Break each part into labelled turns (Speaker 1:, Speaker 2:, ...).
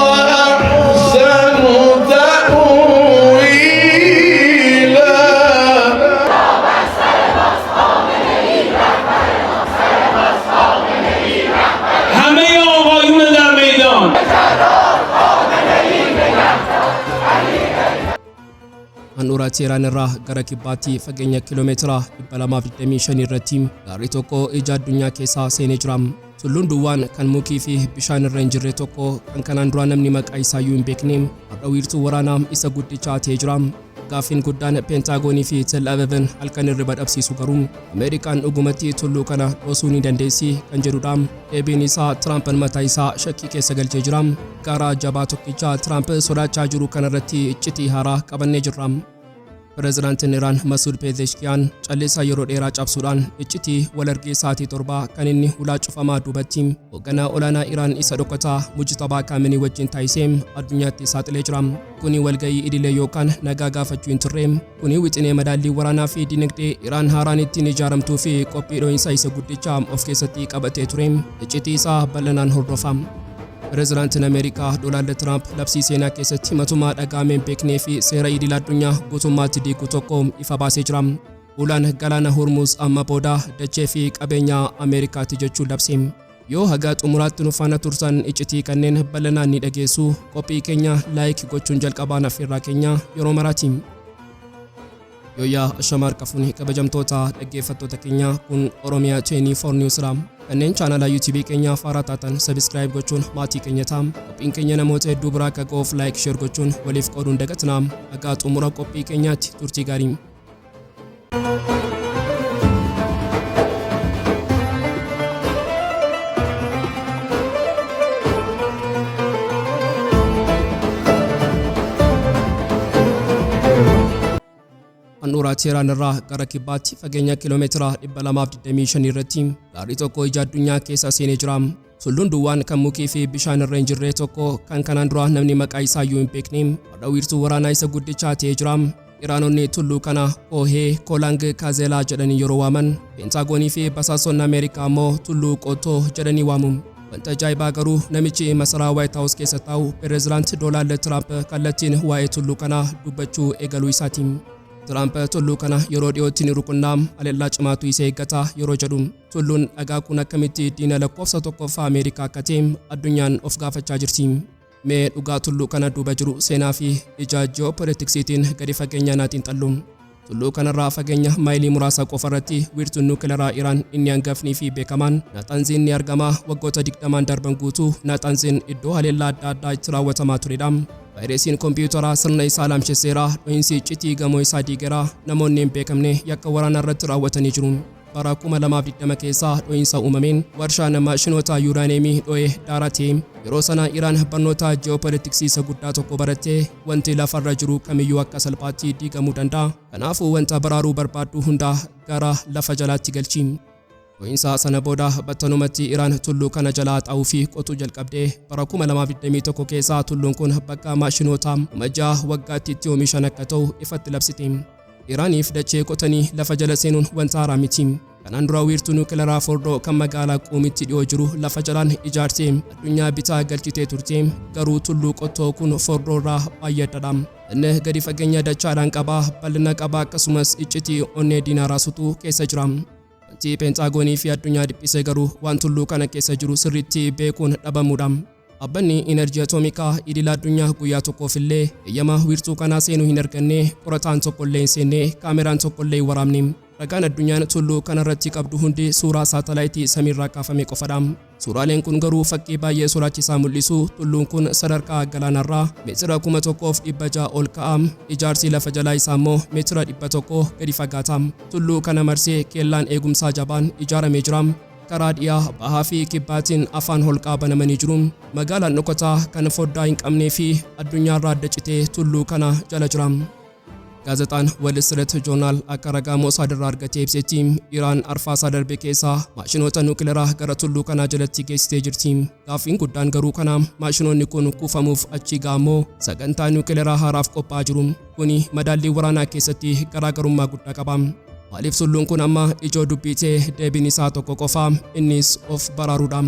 Speaker 1: أحسن تأويلا.
Speaker 2: همه آقایون در میدان.
Speaker 3: Handhuura Teeraan irraa gara kibbaatti fageenya kiiloomeetira 225 irratti gaarri tokko ija addunyaa keessaa seenee jira. Tulluun duwwaan kan mukii fi bishaan irra hin jirre tokko, kan kanaan dura namni maqaa isaayyuu hin beekne, har'a wiirtuu waraanaa isa guddichaa ta'ee jira. Gaaffiin guddaan Peentaagoonii fi Tel Aviivin halkan hirriba dhabsiisu garuu, Ameerikaan dhugumatti tulluu kana dhoosuu ni dandeessi kan jedhudha. Deebiin isaa Tiraamp mataa isaa shakkii keessa galchee jira. Gaara jabaa tokkicha Tiraamp sodaachaa jiru kanarratti iccitii haaraa qabannee jirra. Pireezidaantiin Iraan Masuud Pezeshkiyaan callisaa yeroo dheeraa cabsuudhaan iccitii wal argee sa'aatii 7 kan inni hulaa cufamaa duubatti hoogganaa olaanaa Iraan isa dhokataa Mujtabaa Kaaminii wajjin taasisee addunyaatti saaxilee jira. Kuni walga'ii idilee yookaan nagaa gaafachuu hin turre. Kuni wixinee madaallii waraanaa fi dinagdee Iraan haaraan ittiin ijaaramtuu fi qophii dho'iinsa isa guddicha of keessatti qabatee ture. Iccitii isaa bal'inaan hordofa. Pireezidaantiin Ameerikaa Doonaald Tiraamp labsii seenaa keessatti matumaa dhaga'amee hin beeknee fi seera idil addunyaa guutummaatti diigu tokko ifa baasee jira. Ulaan galaana Hormuz amma booda dachee fi qabeenya Ameerikaati jechuun labse. Yoo haga xumuraatti nu faana turtan iccitii kanneen bal'inaan ni dhageessu. Qophii keenya like gochuun jalqabaan affeerraa keenya yeroo maraati. Yooyyaa, ashama harka fuuni, kabajamtoota dhaggeeffattoota keenya, kun Oromiyaa 24 News dha. Kanneen chaanala YouTube keenya haaraa taatan subscribe gochuun maatii keenya ta'a. Qophiin keenya namoota hedduu biraa akka ga'uuf like, share gochuun waliif qooduun dagatinaa. Haga xumura qophii keenyaatti turtii gaarii. Handhuura Teeraan irraa gara kibbaatti fageenya kiiloomeetira 225 irratti gaarri tokko ija addunyaa keessa seenee jira. Tulluun duwwaan kan mukii fi bishaan irra hin jirre tokko, kan kanaan dura namni maqaa isaayyuu hin beekne, har'a wiirtuu waraanaa isa guddichaa ta'ee jira. Iraanonni tulluu kana Koohee Kolang Kazeelaa jedhanii yeroo waaman, Peentaagoonii fi basaasonni Ameerikaa immoo Tulluu Qottoo jedhanii waamu. Wanta ajaa'ibaa garuu namichi masaraa White House keessa taa'u, Pireezidaant Doonaald Tiraamp, kallattiin waa'ee tulluu kanaa dubbachuu eegaluu isaati. Tiraamp tulluu kana yeroo dhiyootti ni rukunnaa, haleellaa cimaatu isa eeggata yeroo jedhu, tulluun dhagaa kun akkamitti diina lakkoofsa tokkoffaa Ameerikaa akka ta'e addunyaan of gaafachaa jirti. Mee dhugaa tulluu kana duuba jiru seenaa fi ija ji'oopolitiksiitiin gadi fageenyaan haa xiinxallu. Tulluu kanarraa fageenya maayilii muraasa qofa irratti wiirtuun nuukilaraa Iraan inni hangafnii fi beekamaan Naaxaanziin ni argama. Waggoota 20n darban guutuu Naaxaanziin iddoo haleellaa adda addaa itti raawwatamaa turedha. Vaayirasiin kompiitaraa sirna isaa laamshesseera, dhohinsi iccitii gamoo isaa diigeera, namoonni hin beekamne yakka waraanaa irratti raawwatanii jiru. Bara 2020 keessa dhohinsa uumameen warshaan maashinoota yuuraaneemii dho'ee daaraa ta'e. Yeroo sana Iraan barnoota ji'oopolitiksii isa guddaa tokko baratte: wanti lafarra jiru kamiyyuu akka salphaatti diigamuu danda'a. Kanaafuu wanta baraaruu barbaaddu hunda gara lafa jalaatti galchi. Dhohinsa sana booda battalumatti Iraan tulluu kana jalaa xaa'uu fi qotuu jalqabde. Bara 2021 keessa tulluun kun bakka maashinoota 6,000 waggaatti itti oomishan akka ta'u ifatti labsite. Iraaniif dachee qotanii lafa jala seenuun wanta haaraa miti. Kanaan dura wiirtuu nuukilaraa Fordoo kan magaalaa Quumitti dhiyoo jiru lafa jalaan ijaartee addunyaa bitaa galchitee turte. Garuu Tulluu Qottoo kun Fordoo irraa baay'ee addadha. Inni gadi fageenya dachaadhaan qaba, bal'ina qaba, akkasumas iccitii onnee diinaa raasutu keessa jira. Wanti Peentaagoonii fi addunyaa dhiphise garuu waan tulluu kana keessa jiru sirriitti beekuun dhabamuudha. Dhaabbanni Inerjii Atoomikaa Idila Addunyaa guyyaa tokkoof illee eeyyama wiirtuu kanaa seenuu hin arganne, qorataan tokkollee hin seenne, kaameraan tokkollee hin waraabne. Ragaan addunyaan tulluu kanarratti qabdu hundi suuraa saatalaayitii samiirraa kaafame qofadha. Suuraaleen kun garuu fakkii baay'ee sodaachisaa mul'isu: tulluun kun sadarkaa galaanaarraa meetira 1600 ol ka'a, ijaarsi lafa jalaa isaa immoo meetira 100 gadi fagaata. Tulluu kana marsee kellaan eegumsaa jabaan ijaaramee jira. Karaa dhiyaa, bahaa fi kibbaatiin afaan holqaa banamanii jiru. Magaalaan dhokataa kan foddaa hin qabnee fi addunyaarraa adda cite tulluu kana jala jira. Gaazexaan Wall Street Journal akka ragaa Mossad irraa argatee ibsetti, Iraan arfaasaa darbe keessaa maashinoota nuukileeraa gara tulluu kanaa jalatti geessitee jirti. Gaaffiin guddaan garuu kana: maashinoonni kun kuufamuuf achi ga'amoo sagantaa nuukileeraa haaraaf qophaa'aa jiru? Kuni madaallii waraanaa keessatti garaagarummaa guddaa qaba. Maaliif tulluun kun amma ijoo dubbii ta'e? Deebiin isaa tokko qofa, innis of baraaruudha.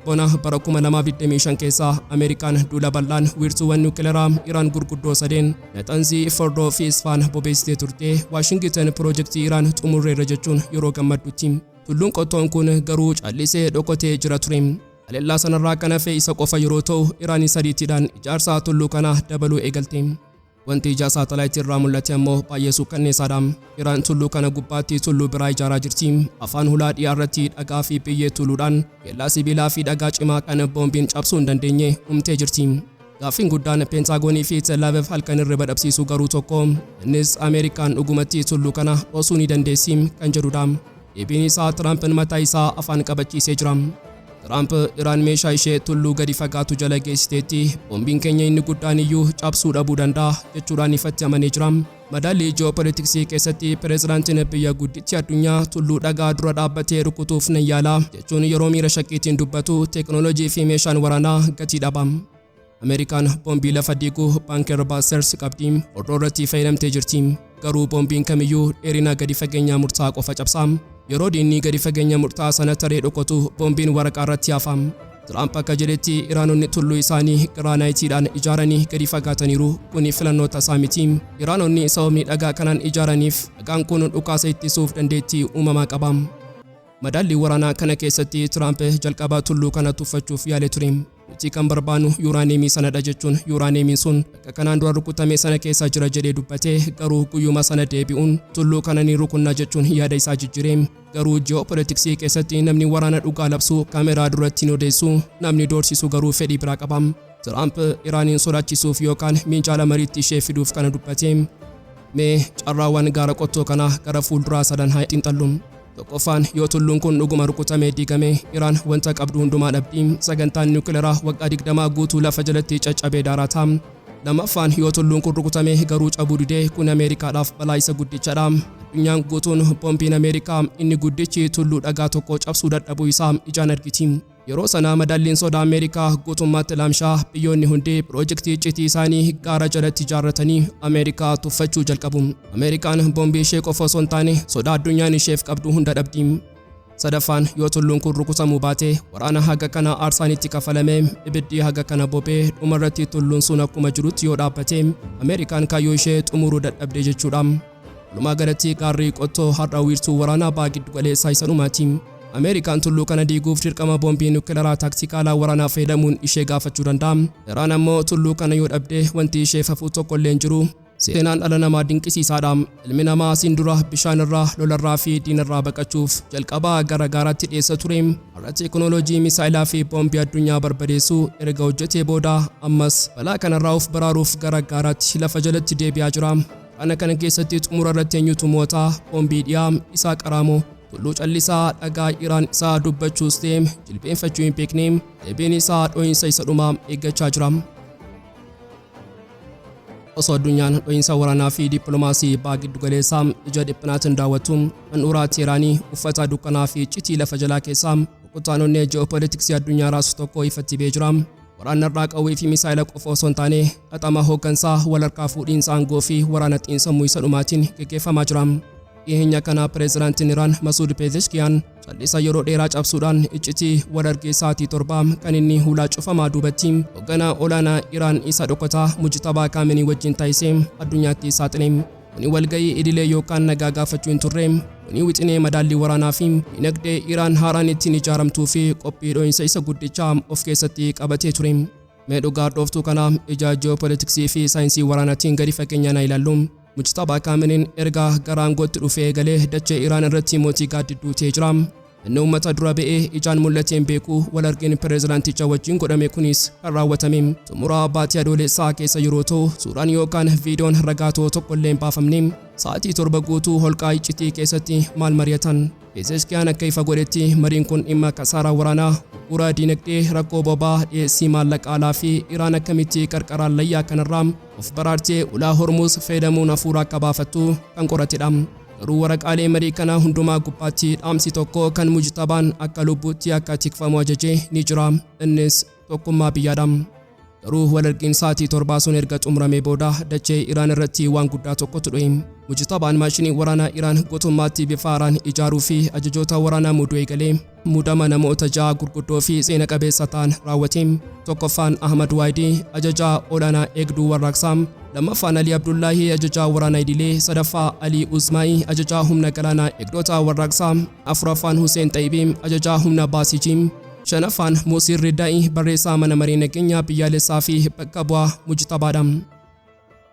Speaker 3: Bona bara 2025 keessa Ameerikaan duula bal'aan wiirtuuwwan nuukileeraa Iraan gurguddoo sadeen, Naxanzii, Fordoo fi Isfaan, bobeessitee turte. Waashingitan piroojeektii Iraan xumurreerra jechuun yeroo gammaddutti, tulluun qottoon kun garuu callisee dhokatee jira ture. Haleellaa sanarraa kan hafe isa qofa yeroo ta'u, Iraan sadiitiidhaan ijaarsa tulluu kanaa dabaluu eegalte. Wanti ija saatalaayitii irraa mul'ate ammoo baay'ee suukkanneessaadha. Iraan tulluu kana gubbaatti tulluu biraa ijaaraa jirti. Afaan hulaa dhiyaa irratti dhagaa fi biyyee tuuluudhaan kellaa sibiilaa fi dhagaa cimaa kan boombiin cabsuu hin dandeenye uumtee jirti. Gaaffiin guddaan Peentaagoonii fi Tel Aviv halkan hirriba dhabsiisu garuu tokko, innis Ameerikaan dhugumatti tulluu kana dhoosuu ni dandeessi kan jedhudha. Deebiin isaa Tiraampiin mataa isaa afaan qabachiisee jira. Tiraamp Iraan meeshaa ishee tulluu gadi fagaatu jala geessiteetti, boombiin keenya inni guddaan iyyuu cabsuu dhabuu danda'a jechuudhaan ifatti amanee jira. Madaalli ji'oopolitiksii keessatti pireezidaantiin biyya gudditti addunyaa tulluu dhagaa dura dhaabbatee rukutuuf nan yaala jechuun yeroo miira shakkiitiin dubbatu, teeknooloojii fi meeshaan waraanaa gatii dhaba. Ameerikaan boombii lafa diiguu Bunker Busters qabdi. Fordoo irratti fayyadamtee jirti. Garuu boombiin kamiyyuu dheerina gadi fageenyaa murtaa'aa qofa cabsa. Yeroo diinni gadi fageenya murtaa'aa sana taree dhokatu, boombiin waraqaa irratti hafa. Tiraamp akka jedhetti Iraanonni tulluu isaanii giraanaayitiidhaan ijaaranii gadi fagaataniiru. Kuni filannoo tasaa miti. Iraanonni sababni dhagaa kanaan ijaaraniif dhagaan kun dhukaasa ittisuuf dandeettii uumamaa qaba. Madaalli waraanaa kana keessatti Tiraamp jalqaba tulluu kana tuffachuuf yaale ture. Nuti kan barbaannu yuuraaneemii sanadha jechuun, yuuraaneemiin sun bakka kanaan dura rukutame sana keessa jira jedhee dubbate. Garuu guyyuma sana deebi'uun tulluu kana ni rukunna jechuun yaada isaa jijjiire. Garuu ji'oopolitiksii keessatti namni waraana dhugaa labsu kaameraa duratti hin odeessu, namni doorsisu garuu fedhii biraa qaba. Tiraamp Iraaniin sodaachisuuf yookaan minjaala mariitti ishee fiduuf kana dubbate. Mee carraawwan gaara qottoo kanaa gara fuulduraa sadan haa xiinxallu. Tokkoffaan, yoo tulluun kun dhuguma rukutamee diigame, Iraan wanta qabdu hundumaa dhabdi. Sagantaan niwukileeraa waggaa 20 guutuu lafa jalatti caccabee daaraata. Lammaffaan, yoo tulluun kun rukutame garuu cabuu didee, kun Ameerikaadhaaf balaa isa guddichadha. Addunyaan guutuun boombiin Ameerikaa inni guddichi tulluu dhagaa tokko cabsuu dadhabuu isaa ijaan argiti. Yeroo sana madaalliin sodaa Ameerikaa guutummaatti laamshaa, biyyoonni hundi piroojeektii icciitii isaanii gaara jalatti ijaarratanii Ameerikaa tuffachuu jalqabu. Ameerikaan boombii ishee qofa osoo hin taane sodaa addunyaan isheef qabdu hunda dhabdi. Sadaffaan, yoo tulluun kun rukutamuu baate, waraana haga kana aarsaan itti kafalame, ibiddi haga kana bobee, dhumarratti tulluun sun akkuma jirutti yoo dhaabbate, Ameerikaan kaayyoo ishee xumuruu dadhabde jechuudha. Walumaa galatti gaarri qottoo har'a wiirtuu waraanaa baha giddu galeessaa isa dhumaati. Ameerikaan tulluu kana diiguuf dirqama boombii nukilaraa taaktikaalaa waraanaa fayyadamuun ishee gaafachuu danda'a. Iraan ammoo tulluu kana yoo dhabde wanti isheef hafu tokko illee hin jiru. Seenaan dhala namaa dinqisiisaadha. Ilmi namaa asiin dura bishaanirraa, lolarraa fi diinarraa baqachuuf jalqabaa gara gaaraatti dhiyeessa ture. Har'a teekinooloojii misaayilaa fi boombii addunyaa barbadeessuu erga hojjetee booda, ammas balaa kanarraa of baraaruuf gara gaaraatti lafa jalatti deebi'aa jira. Waraana kana keessatti xumura irratti eenyutu mo'ata? Boombii dhiyaa isaa qaraamoo, tulluu callisaa dhagaa Iraan isaa dubbachuus ta'e jilbeenfachuu hin beekne? Deebiin isaa dho'iinsa isa dhumaa eeggachaa jira. Osoo addunyaan dho'iinsa waraanaa fi dippiloomaasii baha giddu galeessaa ija dhiphinaatiin daawwattu, handhuuraa Teeraanii uffata dukkanaa fi iccitii lafa jalaa keessaa rukutaan onnee ji'oopolitiksii addunyaa raasu tokko ifatti ba'ee jira. Waraanni har'aa qawwee fi misaayila qofa osoo hin taane xaxama hooggansaa, wal harkaa fuudhiinsa aangoo fi waraana xiinsammuu isa dhumaatiin geggeeffamaa jira. Dhiyeenya kana pireezidaantiin Iraan Masuud Pezeshkiyaan callisa yeroo dheeraa cabsuudhaan iccitii wal argee sa'aatii 7 kan inni hulaa cufamaa duubatti hoogganaa olaanaa Iraan isa dhokataa Mujtabaa Kaaminii wajjin taasisee addunyaatti saaxile. Kuni walga'ii idilee yookaan nagaa gaafachuu hin turre. Kuni wixinee madaallii waraanaa fi dinagdee Iraan haaraan ittiin ijaaramtuu fi qophii dho'iinsa isa guddichaa of keessatti qabatee ture. Mee dhugaa dhooftuu kana ija ji'oopolitiksii fi saayinsii waraanaatiin gadi fageenyaan haa ilaallu. Mujtabaa Kaaminiin erga gara aangootti dhufee eegalee dachee Iraan irratti mootii gaaddidduu ta'ee jira. Inni uummata dura ba'ee ijaan mul'ateen beeku wal argin pireezidaanticha wajjin godhame kunis kan raawwatame xumura baatii Adoolessaa keessa yeroo ta'u, suuraan yookaan viidiyoon ragaa ta'u tokkollee hin baafamne. Sa'aatii 7 guutuu holqaa iccitii keessatti maal mari'atan? Pezeshkiyaan akka ifa godhetti mariin kun dhimma kasaaraa waraanaa, bu'uura diinagdee, rakkoo boba'aa, dhiyeessii maallaqa alaa fi Iraan akkamitti qarqara hallayyaa kanarraa of baraartee ulaa Hormuuz fayyadamuun hafuura akka baafattu kan qoratedha. Garuu waraqaalee marii kanaa hundumaa gubbaatti dhaamsi tokko kan Mujtabaan akka lubbuutti akka tikfamu ajaje ni jira. Innis tokkummaa biyyaadha. Garuu walargiin sa'aatii 7 sun erga xumuramee booda dachee Iraan irratti waan guddaa tokkotu dhu'e. Mujtabaan maashinii waraanaa Iraan guutummaatti bifa haaraan ijaaruu fi ajajoota waraanaa muuduu eegale. Muudama namoota 6 gurguddoo fi seena qabeessa ta'an raawwate. Tokkoffaan Ahmad Waayidii, ajajaa olaanaa eegduu warraaqsaa. Lammaffaan Alii Abdullaahii, ajajaa waraanaa idilee. Sadaffaa Alii Uzmaa'ii, ajajaa humna galaanaa eegdota warraaqsaa. Afuraffaan Huseen Xayibii, ajajaa humna Baasijii. Shanaffaan Muusiin Riddaa'i, barreessaa mana maree nageenyaa biyyaalessaa fi bakka bu'aa Mujtabaadha.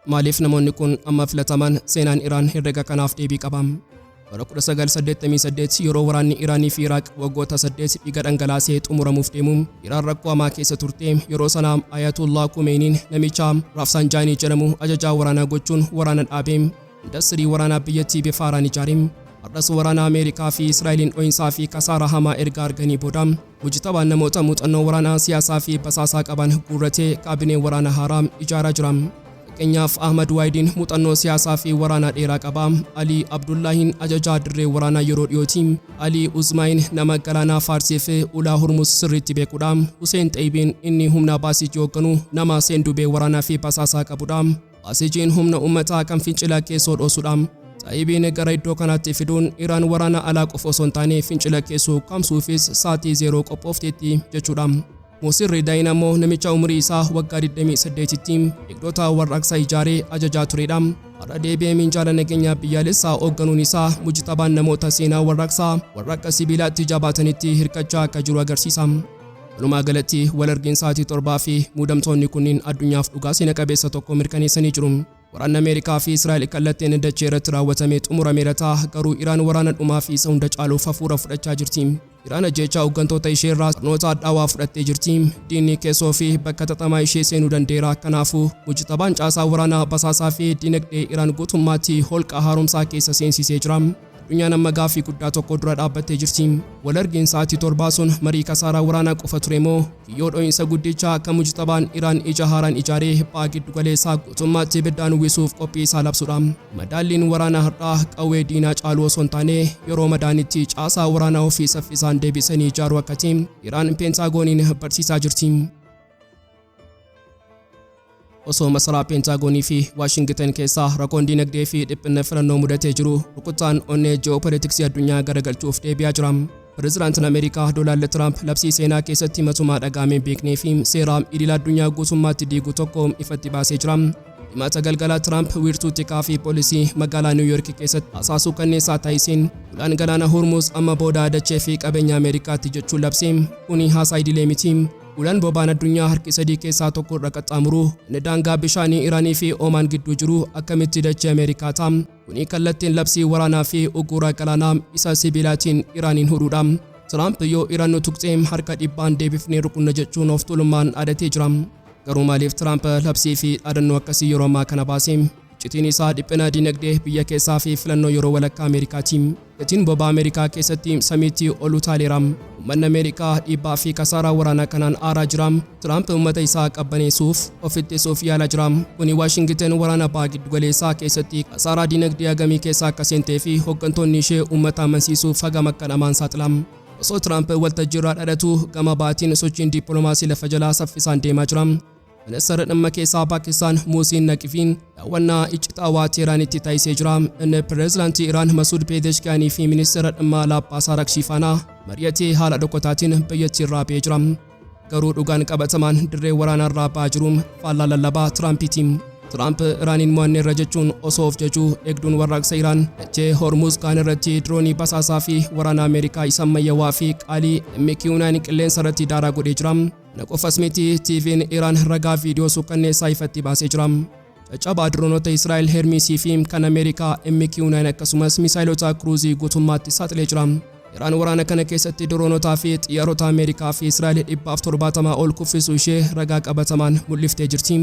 Speaker 3: Maaliif namoonni kun amma filataman? Seenaan Iraan herrega kanaaf deebii qaba. Bara 1988 yeroo waraanni Iraanii fi Iraaq waggoota 8 dhiiga dhangalaasee xumuramuuf deemu, Iraan rakkoo hamaa keessa turte. Yeroo sana Ayatollah Khomeiniin namicha Rafsanjaanii jedhamu ajajaa waraanaa gochuun waraana dhaabe. Indastirii waraanaa biyyattii bifa haaraan ijaare. Har'as waraana Ameerikaa fi Israa'eliin dho'insaa fi kasaaraa hamaa erga arganii booda, Mujtabaan namoota muuxannoo waraanaa, siyaasaa fi basaasaa qaban guurratee kaabinee waraanaa haaraa ijaaraa jira. Fakkeenyaaf Ahmad Waayidiin muuxannoo siyaasaa fi waraanaa dheeraa qaba. Alii Abdullaahiin ajajaa dirree waraanaa yeroo dhiyooti. Alii Uzmaayin nama galaanaa Faarsii fi ulaa Hormuz sirriitti beekudha. Huseen Xayibiin inni humna Baasijii hoogganu nama seendubee waraanaa fi basaasaa qabudha. Baasijiin humna uummataa kan fincila keessoo dhoosudha. Xayibiin gara iddoo kanaatti fiduun Iraan waraana alaa qofa osoo hin taane fincila keessoo ukkaamsuufis sa'aatii 0 qophoofteetti jechuudha. Muusin Riidaayin ammoo namicha umurii isaa waggaa 28tti eegdota warraaqsa ijaaree ajajaa turedha. Har'a deebi'ee minjaala nageenyaa biyyaalessaa hoogganuun isaa Mujtabaan namoota seenaa warraaqsaa warra akka sibiilaatti jabaatanitti hirkachaa akka jiru agarsiisa. Walumaa galatti walargiin sa'aatii 7 fi muudamtoonni kunniin addunyaaf dhugaa seena qabeessa tokko mirkaneessanii jiru. Waraanni Ameerikaa fi Israa'el kallattiin dachee irratti raawwatamee xumurameera ta'a, garuu Iraan waraana dhumaa fi isa hunda caaluuf hafuura fudhachaa jirti. Iraan ajjeechaa hooggantoota ishee irraa barnoota hadhaawaa fudhattee jirti. Diinni keessoo fi bakka xaxamaa ishee seenuu danda'eera. Kanaafuu Mujtabaan caasaa waraanaa, basaasaa fi dinagdee Iraan guutummaatti holqa haaromsaa keessa seensisee jira. Addunyaan amma gaaffii guddaa tokko dura dhaabbattee jirti. Walargiin sa'aatii 7 sun marii kasaaraa waraanaa qofa ture moo kiyyoo dho'iinsa guddicha akka Mujtabaan Iraan ija haaraan ijaaree baha giddugaleessaa guutummaatti ibiddaan uwwisuuf qophii isaa labsudha? Madaalliin waraanaa har'aa qawwee diinaa caaluu osoo hin taane yeroo madaanitti caasaa waraanaa ofii saffisaan deebisanii ijaaruu akka ta'e Iraan Peentaagooniin barsiisaa jirti. Osoo masaraa Peentaagoonii fi Waashingitan keessaa rakkoon dinagdee fi dhiphinna filannoo mudatee jiru, rukuttaan onnee ji'oopolitiksii addunyaa garagalchuuf deebi'aa jira. Pirezidaantiin Ameerikaa Doonaald Tiraamp labsii seenaa keessatti matumaa dhaga'amee hin beeknee fi seera idil addunyaa guutummaatti diigu tokko ifatti baasee jira. Himata galgalaa Tiraamp wiirtuu tikaa fi poolisii magaalaa Niw Yoork keessatti haasaa suukanneessaa taasiseen, ulaan galaana Hormuuz amma booda dachee fi qabeenya Ameerikaatti jechuun labse. Kuni haasaa idilee miti. Ulaan boba'aan addunyaa harki 3 keessaa tokko irra qaxxaamuru, inni daangaa bishaanii Iraanii fi Omaan gidduu jiru akkamitti dachee Ameerikaa ta'a? Kuni kallattiin labsii waraanaa fi uggura galaanaa isa sibiilaatiin Iraaniin hudhuudha. Tiraamp yoo Iraan nu tuqxe harka dhibbaan deebifnee rukunna jechuun of tuulummaan dhaadatee jira. Garuu maaliif Tiraamp labsii fi dhaadannoo akkasii yeroo ammaa kana baase? Iccitiin isaa dhiphina dinagdee biyya keessaa fi filannoo yeroo walakkaa Ameerikaati. Gatiin boba'aa Ameerikaa keessatti samiitti ol utaaleera. Uummanni Ameerikaa dhiibbaa fi kasaaraa waraanaa kanaan aaraa jira. Tiraamp uummata isaa qabbaneessuuf of ittisuuf yaalaa jira. Kuni Waashingiten waraana Baha Giddugaleessaa keessatti kasaaraa dinagdee hagamii keessa akka seentee fi hooggantoonni ishee uummata amansiisuuf hagam akka dhama'an saaxila. Osoo Tiraamp waltajjiirraa dhadhatuu gama bahaatiin sochiin dippiloomaasii lafa jalaa saffisaan deemaa jira. Ministeerri dhimma keessaa Paakistaan Muusiin Naqifiin daawwannaa iccitaawaa Teeraanitti taasisee jira. Inni pireezidaantii Iraan Masuud Peezeshkiyaanii fi ministeera dhimma alaa Abbaas Araaqchii faana mari'atee haala dhokataatiin biyyattii irraa ba'ee jira. Garuu dhugaan qabatamaan dirree waraanaa irraa ba'aa jiru faallaa lallabaa Tiraampiiti. Tiraamp Iraaniin mo'anneerra jechuun osoo of jajuu, eegduun warraaqsa Iraan dachee Hormuuz kaan irratti diroonii basaasaa fi waraana Ameerikaa isa ammayyawaa fi qaalii MQ-9 qilleensa irratti daaraa godhee jira. Kana qofas miti, TV'n Iraan ragaa viidiyoo suukkanneessaa ifatti baasee jira. Caccabaa diroonota Israa'el Hermiisii fi kan Ameerikaa MQ-9 akkasumas misaayilota kiruuzii guutummaatti saaxilee jira. Iraan waraana kana keessatti diroonotaa fi xiyyaarota Ameerikaa fi Israa'el 170 ol kuffisuu ishee ragaa qabatamaan mul'iftee jirti.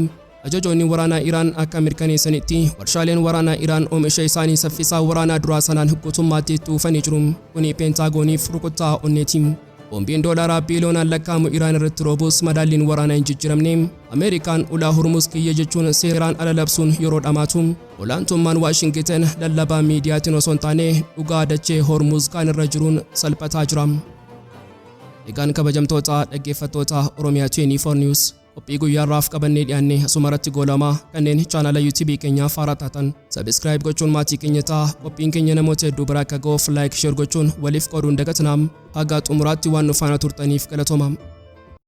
Speaker 3: Ajajoonni waraanaa Iraan akka mirkaneessanitti, warshaaleen waraanaa Iraan oomisha isaanii saffisaa waraanaa duraa sanaan guutummaatti itti fufanii jiru. Kuni Peentagooniif rukuttaa onneeti. Boombiin doolaaraa biiliyoonaan lakkaa'amu Iraan irratti roobus madaalliin waraanaa hin jijjiiramne. Ameerikaan ulaa Hormuz kiyya jechuun seeraan ala labsuun yeroo dhamaatu, olaantummaan Waashingiten lallabaa miidiyaatiin osoo hin taane dhugaa dachee Hormuz kaan irra jiruun salphataa jira. Egaan kabajamtoota dhaggeeffattoota Oromiyaa 24 News, qophii guyyaarraaf qabannee dhiyaanne asumarratti goolamaa. Kanneen chaanala YouTube keenyaaf haaraa taatan subscribe gochuun maatii keenya ta'a. Qophiin keenya namoota hedduu bira akka ga'uuf like, share gochuun waliif qooduun dagatinaa. Haga xumuraatti waan nu faana turtaniif galatooma.